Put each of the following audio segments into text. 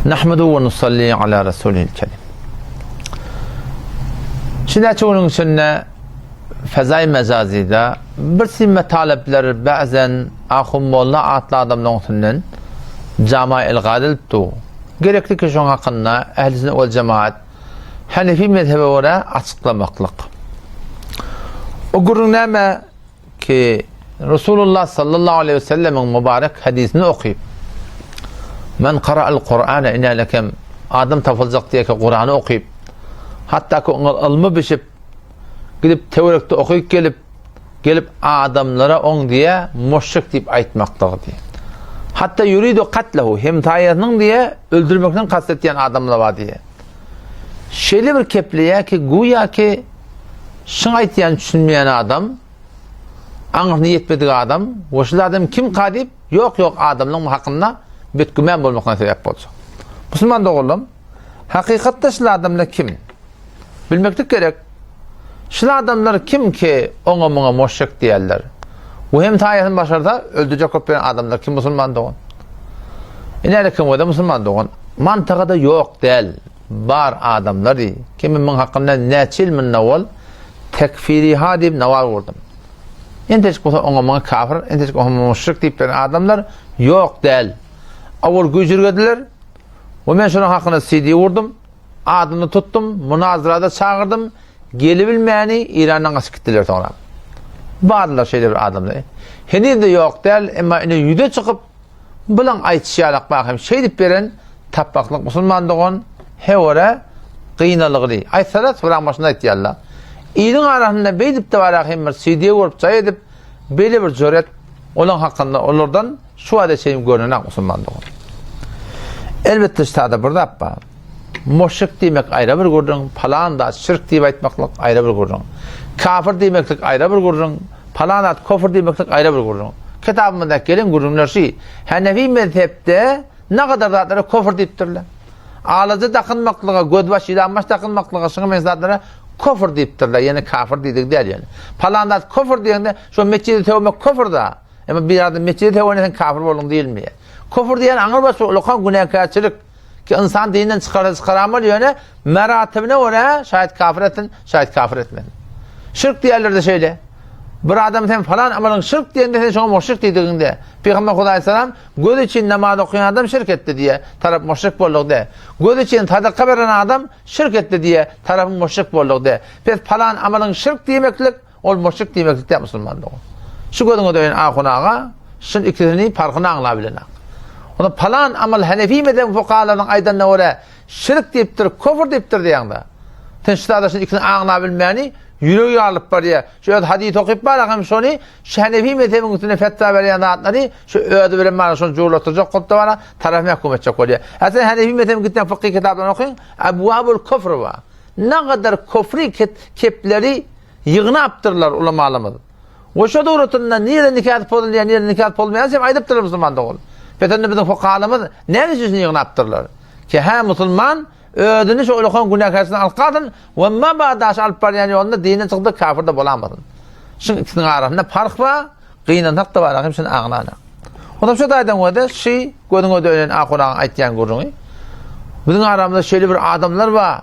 Nahmedu we nusalli ala rasulil kerim. Şu näçe günüň içinde Fezai Mejazide bir simme talepler bäzen Ahun Molla atly adamlaryň üstünden jama ilga edilip dur. Gerekli ki şoň hakynda Ehli Sünnet wel Jemaat Hanefi mezhebe görä açyklamaklyk. O gürrüň näme? Ki, Resulullah sallallahu aleýhi we sellemiň mübarek hadysini okyp, Men qara'al Kur'ana inälekem adam tapyljak diýeke Kur'any okyp, hatda ki oňa ylmy bişip, gidip töwerekde okyp gelip, gelip adamlara oň diýe müşrik diýip aýtmaklygy diýe. Hatda ýuridu katlehu hemsaýasynyň diýe öldürmekden kast etýän adamlar bar diýe. Şeýle bir kepleýär ki, güýä ki şuň aýtýan düşünmeýän adam, aňryna ýetmedik adam, we şul adam kimka diýip, ýok ýok adamlaryň hakynda betgüman bolmakdan sebäp boljak. Musulman doganlarym, hakykatda şul adamlar kim? Bilmeklik gerek. Şul adamlar kim ki oňa muňa moşşek diýerler. We hem taýasyny başarsa öldürjek bolup ýören adamlar kim musulman dogan? Ine kim bolsa musulman dogan. Mantygada ýok däl. Bar adamlar diý. Kimi muň hakynda näçe ýyl munda ol tekfiriha diýip nawar gurdum. Entejik bolsa oňa muňa kafir, entejik oňa muňa müşrik diýip beren adamlar ýok däl. Awal güýjürgediler. We men şonuň hakynda CD gurdum. Adyny tutdum, munazarada çagyrdym, gelibilmäni Irandan gaçyp gitdiler soňra. Bardylar şeýle bir adamlar. Heniz-de ýok däl, emma ine ýüze çykyp, Bulaň aýtyşy ýalak bar hem şeýdip beren tapmaklyk musulman dogan hewere gynalygly. Aýtsalar suraň başynda aýtýarlar. Iliň arasynda beýdip-de bara hem bir CD görüp jaý edip beýle bir jüret olaň hakynda olardan şu wada çenli görnenak musulman dogan. Elbetde ştada bir zat bar. Muşrik diýmek aýra bir gürrüň, palan zat şirk diýip aýtmaklyk aýra bir gürrüň. Kafir diýmeklik aýra bir gürrüň, palan zat kofr diýmeklik aýra bir gürrüň. Kitabymyzda gelen gürrüňler şi. Hanefi mezhepde nagadar zatlara kofr diýipdirler. Alaja dakynmaklyga, gözbaş, ýylanbaş dakynmaklyga, şuňa meňzeş zatlara kofr diýipdirler, ýöne kafir diýdigi däl ýöne. Palan zat kofr diýende, şo metjide sögmek kofr-da. Emma bir adam metjide sögende sen kafir bolduň diýilmeýär. Kofr diýen aňrybaş ulakan günäkärçilik. Ki ynsan dinden çykarsa çykaranmaz ýöne meratibine görä şaýat kafir etsin, şaýat kafir etmesin. Şirk diýerler-de şeýle. Bir adam sen falan amalyň şirk diýende sen şoňa müşrik diýdigiňde, Pygamber Hudaý salam göz üçin namaz okaýan adam şirk etdi diýe, tarap müşrik boldy de. Göz üçin sadaka beren adam şirk etdi diýe, tarapy müşrik boldy de. Pes falan amalyň şirk diýmeklik Ol muşrik diýmeklik däl musulman dogan. Şu gözüňe dönen ahun aga şun ikisini parhyny aňlabilenak. Onda palan amal hanefi mezhebiň fukahalarynyň aýdanyna görä şirk diýipdir, kofr diýipdir diýeňde. Sen şu zada şun ikisini aňlabilmäni ýüregi ýarylyp barýar. Şu öz hadys okyp bar hem şony şu hanefi mezhebiň üstüne fetwa berýän zatlary şu özi bilen bar şony juwlatdyrjak bolup da bar tarap mahkum etjek bolýar. Hä sen hanefi mezhebiň gitýän fykhy kitaplaryny okyň, abwabul kufr bar. Nagadar kofri kepleri Ýygnapdyrlar ulamalarymyz. We şo döwletinde nirede nikasy pozulýar, nirede nikasy pozulmaýar hem aýdypdyrlar musulman dogan. Pes onda biziň fukahalarymyz näme üçin şuny ýygnapdyrlar? Ki hä musulman özüni şo ulakan günäkärçilikden alyp galsyn we mabada şu alyp barýan ýolunda dinden çykdy kafir-de bolamasyn. Şuň ikisiniň arasynda parh bar, gynansak-da bar, hem şuny aňlana. Ondan şu taýdan görde şi gözüňe dönen ahun agaň aýtýan gürrüňi. Biziň aramyzda şeýle bir adamlar bar.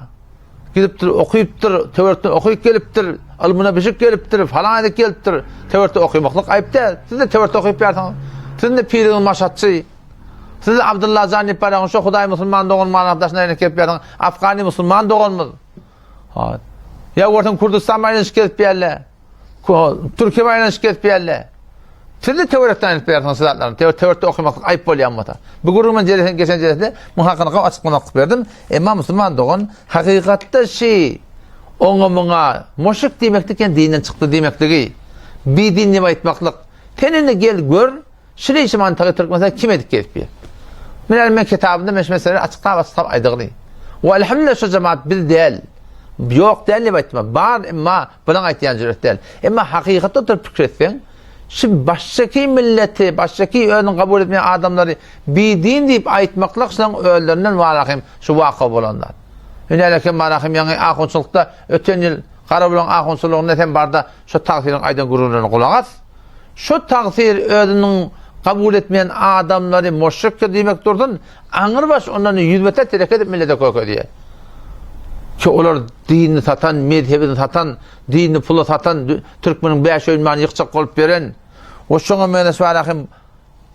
Gidipdir, okypdyr, töwerekden okyp gelipdir, ylmyna bişip gelipdir, falan edip gelipdir. Töwerekde okymaklyk aýyp däl. Siz-de töwerekde okyp ýarsyňyz. Siziň-de piriňiz maşatçy. Siz-de Abdylla jan diýip barýaňyz, şo Hudaý musulman dogan manasy daşyna aýlanyp gelip ýarsyňyz. Afgany musulman doganymyz. Ha. Ýa görseň Kürdistan aýlanyşyp gezip ýärler. Türkiýe aýlanyşyp gezip ýärler. Siz-de töwerekden aýlanyp ýarsyňyz şu zatlaryny. Töwerekde okamaklyk aýyp bolýan bolsa. Bu gürrüň men jelesen geçen jelesede muň hakyny gawy açyklamaklyk berdim. Emma musulman dogan hakykatda şi oňa muňa muşrik diýmeklik ýa dinden çykdy diýmekligi bidin diýip aýtmaklyk. Sen indi gel gör Şuny işi mantygy Türkmenistan kim edip gezip ýör? Men men kitabymda men şu meseleleri açyklap açyklap aýdygly. We elhamdülillah şu jemaat biz däl. Ýok däl diýip aýtma. Bar emma bunuň aýtýan jüret däl. Emma hakykatda oturyp pikir etseň, şu başdaky milleti, başdaky özüni kabul etmeýän adamlary bidin diýip aýtmaklyk şolaryň özlerinden warahym şu waka bolan zat. Hünäreken barahym ýaňy ahunçylykda öten ýyl Garabulaň ahunçylygynda sen barda şu tagsyryň aýdan gürrüňlerine gulak as. Şu tagsyr özüniň. kabul etmeýän adamlary müşrikdir diýmek dursun, aňrybaş ondan ýüzbeter terek edip millete kökezýär. Ki olar dinini satan, mezhebini satan, dinini pula satan, türkmeniň bäş öýünmany ýykjak bolup beren. O şoňa meňzeş bar hem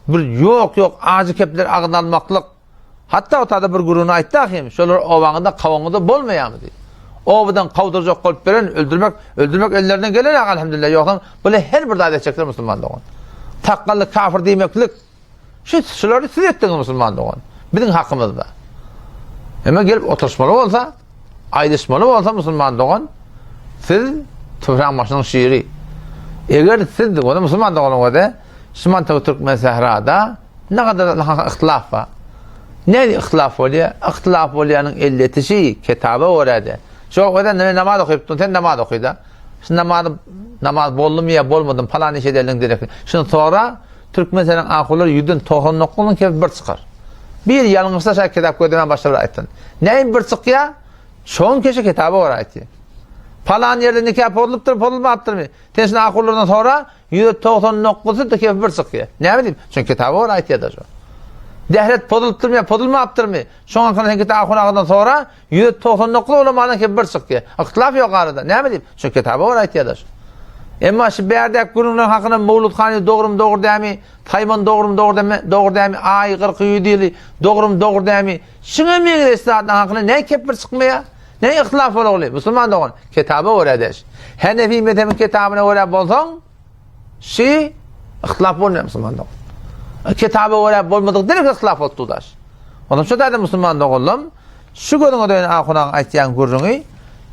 bir ýok ýok ajy kepler agyz almaklyk. Hatda o tada bir gürrüňini aýtdy ahim, şolar obaňyzda kawaňyzda bolmaýarmy diýip. Obadan kawdurjak bolup beren, öldürmek, öldürmek ellerinden gelen alhamdulillah, ýogsam bile her bir zat etjekler musulman dogan. Sakgally kafir diýmeklik, şu şulary siz etdiňiz musulman dogan. Biziň hakymyzda. Emma gelip oturyşmaly bolsa, aýdyşmaly bolsa musulman dogan, siz topragyň başynyň şiri. Eger siz, ony musulman doganyň özi, şu mantygy türkmen sährada Ne kadar yhtilaf bar. Ne yhtilaf bolýar? Yhtilaf bolýanyň elletişi kitaba görä-de. Şo özen men namaz okypdym, sen namaz oky-da. Şu namaz namaz boldumy ýa bolmadymy, palan iş edenliň derek. Şuny sora, türkmen seniň ahullar ýüzden 99-yň kep bir çykar. Bir ýalňyşsa şa kitap gözlemän başga bir aýtsyn. Näme bir çykýar? Şoň keşi kitaba görä aýtýar. Palan ýerde nikah pozulypdyr, pozulmapdyrmy? Sen şuny ahullardan sora, 199-sy kep bir çykýar. Näme diýip? Çünki kitaba görä aýtýar-da şo. Dähret pozulypdyrmy ýa pozulmapdyrmy? Şoňa sen kitap ahun agadan sora, 199 ulamadan kep bir çykýar. Yhtilaf ýok arada. Näme diýip? Çünki kitaba görä aýtýar-da şo. Emma şu bärdäki gürrüňler hakynda Mowlud hany dogrumy dogry dämi, Taýman dogrumy dogry dämi, dogry dämi, aý 40 ýüz ýyly dogrumy dogry dämi, şuňa meňzeş zatlaryň hakynda näme kep bir çykmaýar? Ne yhtilaf bolagly? Musulman dogan, kitaba görä deş. Hanefi mezhebiň kitabyna görä bolsaň, şi yhtilaf bolmaýar musulman dogan. Kitaba görä bolmadyk direkt yhtilaf bolup dudaş. Ondan şu taýda musulman doganlam, şu gözüňe dönen ahunaň aýtýan gürrüňi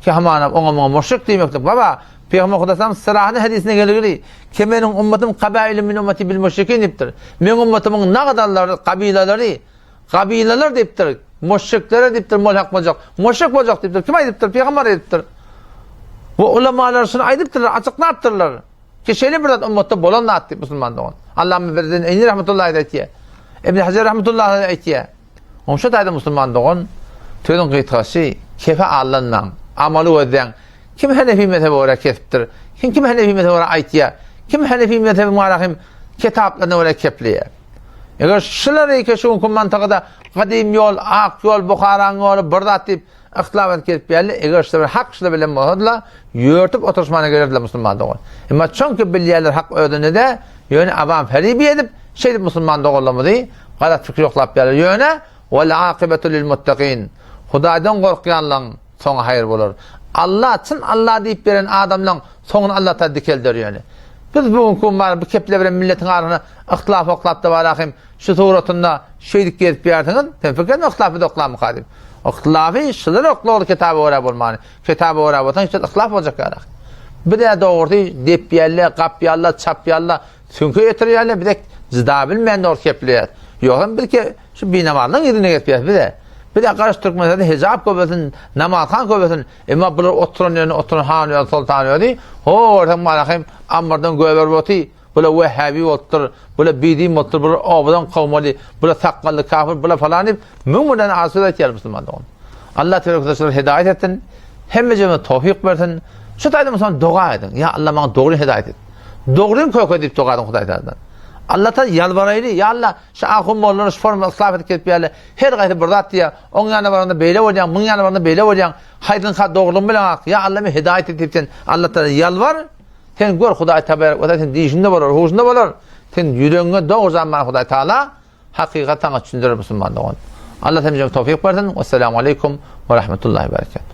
ki hamana oňa muňa müşrik diýmeklik. Baba, Peygamber Hudaýam syrahny hadisine gelgili, ki meniň ummatym kabailun min ummati bil müşrikin diýipdir. Meniň ummatymyň nagadarlary, kabilalary Kabylalar diýipdir, müşriklere diýipdir, mulhak boljak. Müşrik boljak diýipdir. Kim aýdypdyr? Pygamber aýdypdyr. Bu ulamalar şuny aýdypdyrlar, açyklapdyrlar. Ki şeýle bir zat ummatda bolan zat diýip musulman dogan. Allama Bedreddin Eýni rahmetullahi aýtýar. Ibn Hajar rahmetullahi aýtýar. Oň şu taýda musulman dogan sözüň gysgasy kefe allanmaň, amaly gözläň. Kim Hanefi mezhebe görä kesipdir? Kim kim Hanefi mezhebe görä aýtýar? Kim Hanefi mezhebi barahym kitaplaryna görä kepleýär? Eger şular eke şu günki mantykada gadym ýol, ak ýol, Buharaň ýoly bir zat diýip yhtilaf edip gelip geldi, eger şular hak şular bilen bolsadylar, ýörtüp oturyşmana gelerdiler musulman dogan. Emma çünki bilýärler hak özünde-de, ýöne awam feribi edip, şeýdip musulman doganlarymyzy galat fikir ýoklap ýalar. Ýöne wal akibetu lil muttaqin. Hudaýdan gorkýanlaryň soňy haýyr bolar. Allah çyn Allah diýip beren adamlaň soňuny Allah Taala dikelder ýöne. Biz bu günki gün bar bu kepler bilen milletiň arasyna yhtilaf oklap da bar ahim şu suratynda şeýdip gezip ýärsiňiz, sen pikir etme yhtilafy doklamyka diýip. Yhtilafy şular oklagly kitaba görä bolmany. Kitaba görä bolsaň hiç yhtilaf boljak ýaly. Bir de dogrusy depýärler, gapýarlar, çapýarlar, süňke ýetirýärler, bize jyda bilmän dogry kepleýär. Ýogsam biz ke Şu binamazlygyň yzyna gepýäs bize. Bize garaş Türkmenistanda hijap köpesin, namazhan köpesin. Emma bular oturan ýerinde oturan han özi, soltan özi, ho görseň malahym ammardan göberip oty, bular wehhabi bolupdyr, bular bidin bolupdyr, bular obadan kowmaly, bular sakgally kafir, bular falan diýip müň birden az söz aýtýar musulman dogan. Allah tebarek we hidaýat etsin. Hemmejeme towfik bersin. Şu taýda musulman doga ediň. Ýa Allah maňa dogry hidaýat et. Dogryny köke diýip doga ediň Hudaý Taaladan. Allah Taala ýalbaraýly, ýa Allah Şu ahun mollalar şu forma yslap edip gelip ýaly her gaýsy bir zat diýýär. Oň ýanyna baranda beýle bolýaň, muň ýanyna baranda beýle bolýaň. Haýsynyňka dogrulygyny bileňak. Ýa Alla men hidaýat et diýip sen Alla Taala ýalbar. Sen gör Hudaý tabarak we sen dişinde bolar, huşunda bolar. Sen ýüregiňe dogry zaman Hudaý Taala hakykat saňa düşündirer musulman dogan. Allah hemmämize towfik bersin. Wessalamu aleýkum we rahmetullahi we berekatuh.